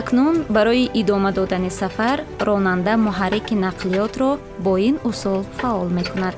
Акнун барои идома додани сафар ронанда муҳаррики нақлиётро бо ин усул фаъол мекунад.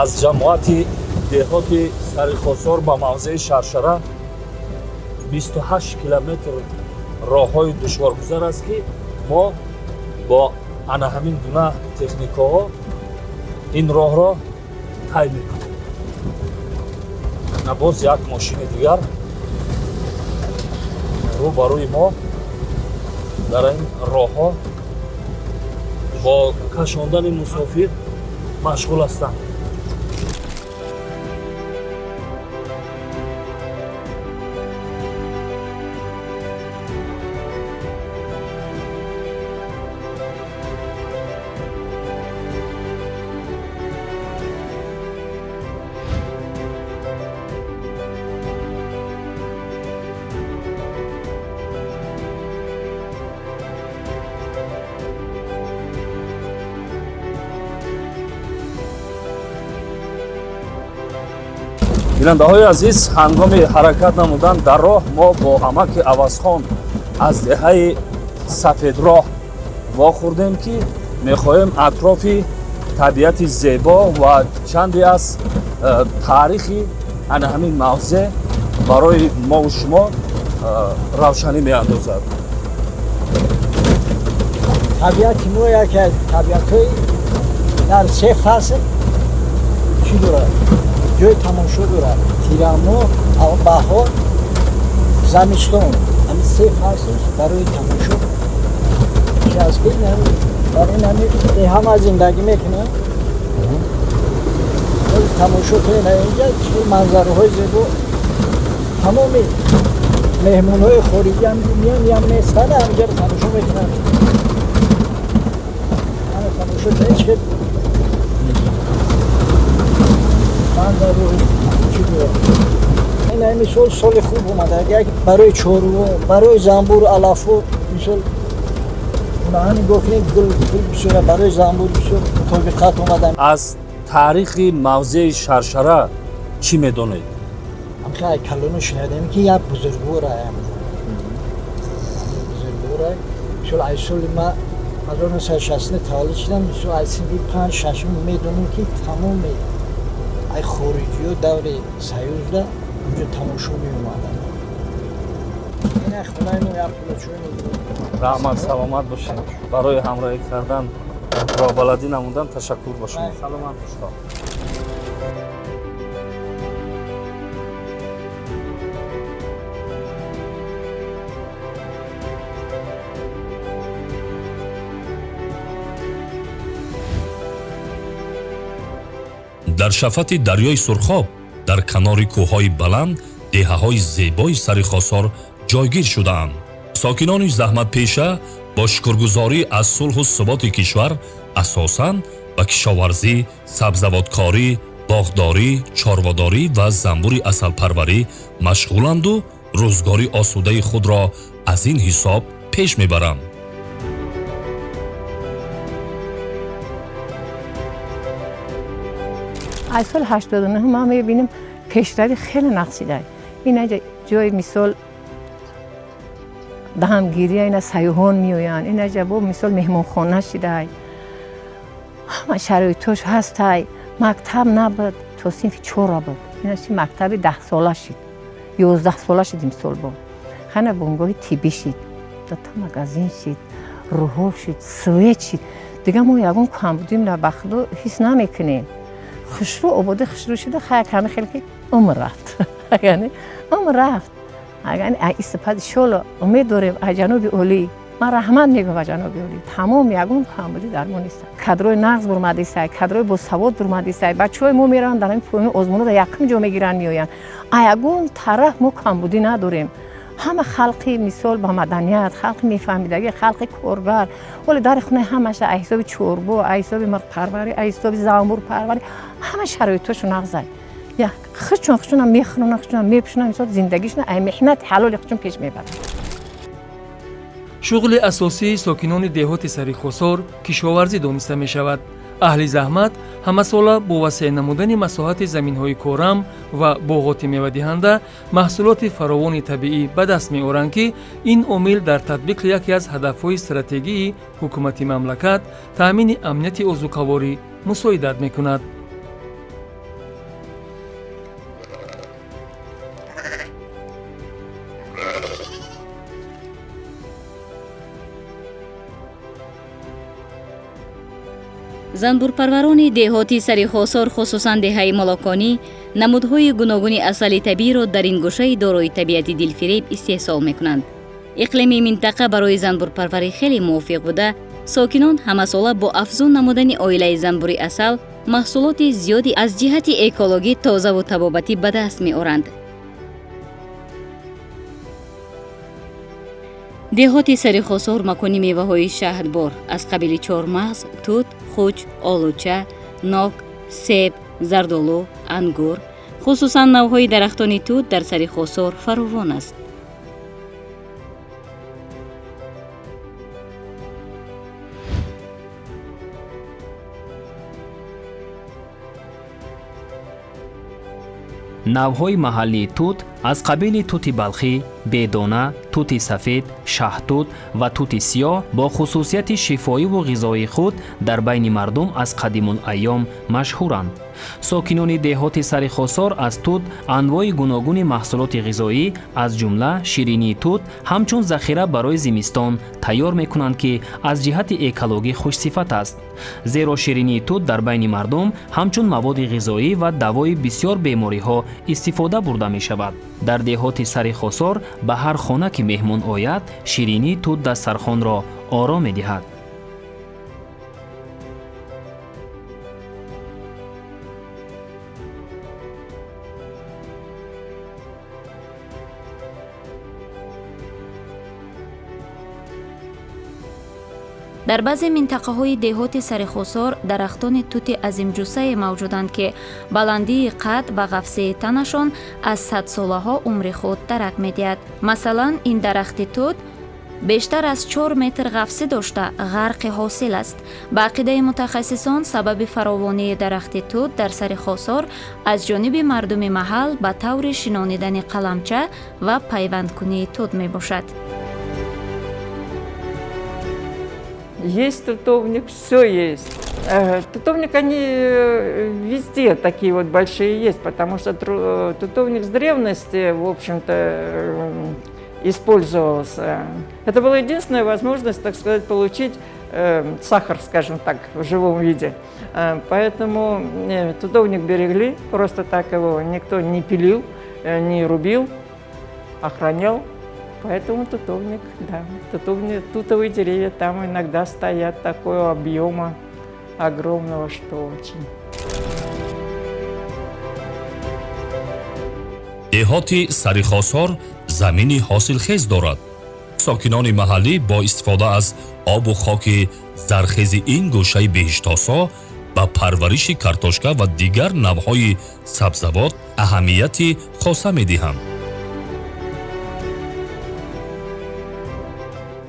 Аз ҷамоати деҳоти Сарихосор ба мавзеи Шаршара 28 километр роҳҳои душворгузар аст, ки мо бо ана ҳамин гуна техникаҳо ин роҳро тай мекунем. На боз як мошини дигар рӯ ба рӯи мо дар ин роҳҳо бо кашондани мусофир машғул ҳастанд. Бинандаҳои азиз, ҳангоми ҳаракат намудан дар роҳ мо бо амаки Авазхон аз деҳаи Сафедроҳ вохӯрдем, ки мехоҳем атрофи табиати зебо ва чанде аз таърихи ана ҳамин мавзеъ барои мову шумо равшанӣ меандозад. Табиати мо яке аз табиатҳои дар се фасл чӣ дорад, ҷои тамошо дорад: тирамоҳ, баҳор, замистон. Ҳамин се фасл барои тамошо чи аст, ки дар ин ҳами деҳама зиндагӣ мекунам. Тамошо кунед, инҷа чӣ манзараҳои зебо. Тамоми меҳмонҳои хориҷӣ ҳам меян, ям местанд, ҳаминҷаро тамошо мекунанд. Ана тамошо кунед, чӣ манзару чӣ дорад. Ин ҳами сол соли хуб омада, як барои чорво, барои занбур, алафо. Мисол, нигоҳ кунед, гул, гул бисёра, барои занбур бисёр мутобиқат омада. Аз таърихи мавзеи Шаршара чӣ медонед? Ҳамхай калоно шунидем, ки як бузургвора, бузургвора. Мисол, ай соли ма 1960 таваллуд шудам, мисол, аз синфи панҷ шашум медонем, ки тамоми ай хориҷиё даври союзда онҷо тамошо меомаданд. Ина хонаи мо, як пулочои. Раҳмат, саломат бошед. Барои ҳамроҳӣ кардан, роҳбаладӣ намудан ташаккур ба шумо. Саломат бошед. Дар шафати дарёи Сурхоб, дар канори кӯҳҳои баланд, деҳаҳои зебои Сарихосор ҷойгир шудаанд. Сокинони заҳматпеша бо шукргузорӣ аз сулҳу суботи кишвар асосан ба кишоварзӣ, сабзавоткорӣ, боғдорӣ, чорводорӣ ва занбури асалпарварӣ машғуланду рӯзгори осудаи худро аз ин ҳисоб пеш мебаранд. Аз соли 89 ман мебинем, пешравӣ хеле нақшида. Ина ҷои, мисол, дамгирия, ина сайёҳон меоянд. Инаҷа бо, мисол, меҳмонхона шидай, ҳама шароитош ҳастай. Мактаб набуд, то синфи чора буд. Ина чи мактаби 10-сола шид, 11-сола шид. Имсол бо хана бунгоҳи тиббӣ шид, дута магазин шид, рӯҳо шид, свет шид. Дига мо ягон камбудим на, ба худо, ҳис намекунем. Хушрӯ, ободи хушрӯ шуда. Хай, ками хеле ки умр рафт, яъне умр рафт. Истифода, иншолло, умед дорем аз ҷаноби олӣ. Ман раҳмат мегӯям ба ҷаноби олӣ. Тамом ягон камбудӣ дар мо нест. Кадрои нағз бурмадисай, кадрои босавод бурмадисай. Бачаҳои мо мераванд дар ҳамин поёни озмунҳо, якум ҷо мегиранд, меоянд. А ягон тараф мо камбудӣ надорем. Ҳама халқи, мисол, ба маданият, халқи мефаҳмидагӣ, халқи коргар. Оле дари хонаи ҳамаша аз ҳисоби чорбо, аз ҳисоби мирғпарварӣ, аз ҳисоби занбурпарварӣ, ҳама шароитошо нағзай. Худшон худшона мехӯронанд, худшона мепӯшонанд, мисол, зиндагишона ай меҳнати ҳалоли худшон пеш мебаранд. Шуғли асосии сокинони деҳоти Сарихосор кишоварзӣ дониста мешавад. Аҳли заҳмат ҳамасола бо васеъ намудани масоҳати заминҳои корам ва боғоти мевадиҳанда маҳсулоти фаровони табиӣ ба даст меоранд, ки ин омил дар татбиқи яке аз ҳадафҳои стратегии ҳукумати мамлакат, таъмини амнияти озуқаворӣ, мусоидат мекунад. Занбурпарварони деҳоти Сарихосор, хусусан деҳаи Молоконӣ, намудҳои гуногуни асали табииро дар ин гӯшаи дорои табиати дилфиреб истеҳсол мекунанд. Иқлими минтақа барои занбурпарварӣ хеле мувофиқ буда, сокинон ҳамасола бо афзун намудани оилаи занбури асал маҳсулоти зиёди аз ҷиҳати экологӣ тозаву табобатӣ ба даст меоранд. Деҳоти Сарихосор макони меваҳои шаҳдбор аз қабили чормағз, тут, хуч, олуча, нок, себ, зардолу, ангур, хусусан навъҳои дарахтони тут дар Сарихосор фаровон аст. Навъҳои маҳаллии тут аз қабили тути балхӣ, бедона, тути сафед, шаҳтут ва тути сиёҳ бо хусусияти шифоиву ғизоии худ дар байни мардум аз қадимулайём машҳуранд. Сокинони деҳоти Сарихосор аз тут анвои гуногуни маҳсулоти ғизоӣ, аз ҷумла ширинии тут, ҳамчун захира барои зимистон тайёр мекунанд, ки аз ҷиҳати экологӣ хушсифат аст, зеро ширинии тут дар байни мардум ҳамчун маводи ғизоӣ ва давои бисёр бемориҳо истифода бурда мешавад. Дар деҳоти Сарихосор ба ҳар хона ки меҳмон ояд, ширинии тут дастархонро оро медиҳад. Дар баъзе минтақаҳои деҳоти Сарихосор дарахтони тути азимҷуссае мавҷуданд, ки баландии қад ва ғафсии танашон аз садсолаҳо умри худ дарак медиҳад. Масалан, ин дарахти тут бештар аз 4 метр ғафсӣ дошта, ғарқи ҳосил аст. Ба ақидаи мутахассисон, сабаби фаровонии дарахти тут дар Сарихосор аз ҷониби мардуми маҳал ба таври шинонидани қаламча ва пайвандкунии тут мебошад. Есть тутовник, все есть. Тутовник, они везде такие вот большие есть, потому что тутовник с древности, в общем-то, использовался. Это была единственная возможность, так сказать, получить сахар, скажем так, в живом виде. Поэтому тутовник берегли, просто так его никто не пилил, не рубил, охранял. Поэтому тутовник, да, тутовник, тутовые деревья там иногда стоят такого объема огромного, что очень. Деҳоти Сарихосор замини ҳосилхез дорад. Сокинони маҳаллӣ бо истифода аз обу хоки зархези ин гӯшаи беҳиштосо ба парвариши картошка ва дигар навъҳои сабзавот аҳамияти хоса медиҳанд.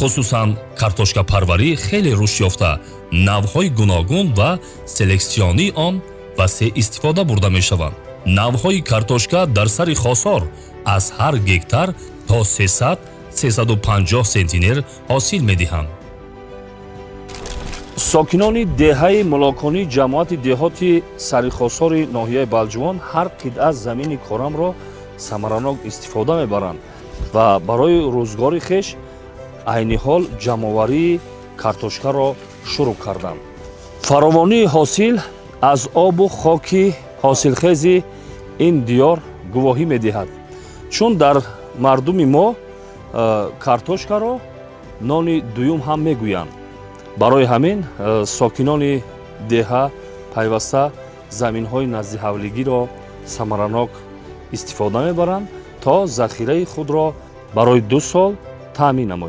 Хусусан картошкапарварӣ хеле рушд ёфта, навъҳои гуногун ва селексионии он васеъ истифода бурда мешаванд. Навъҳои картошка дар Сари Хосор аз ҳар гектар то 300 350 сентинер ҳосил медиҳанд. Сокинони деҳаи Мулоконӣ, ҷамоати деҳоти Сарихосори ноҳияи Балҷувон, ҳар қитъа замини корамро самаранок истифода мебаранд ва барои рӯзгори хеш айни ҳол ҷамъоварии картошкаро шурӯъ карданд. Фаровонии ҳосил аз обу хоки ҳосилхези ин диёр гувоҳӣ медиҳад, чун дар мардуми мо картошкаро Нони дуюм ҳам мегӯянд. Барои ҳамин сокинони деҳа пайваста заминҳои наздиҳавлигиро самаранок истифода мебаранд, то захираи худро барои 2 сол таъмин намоянд.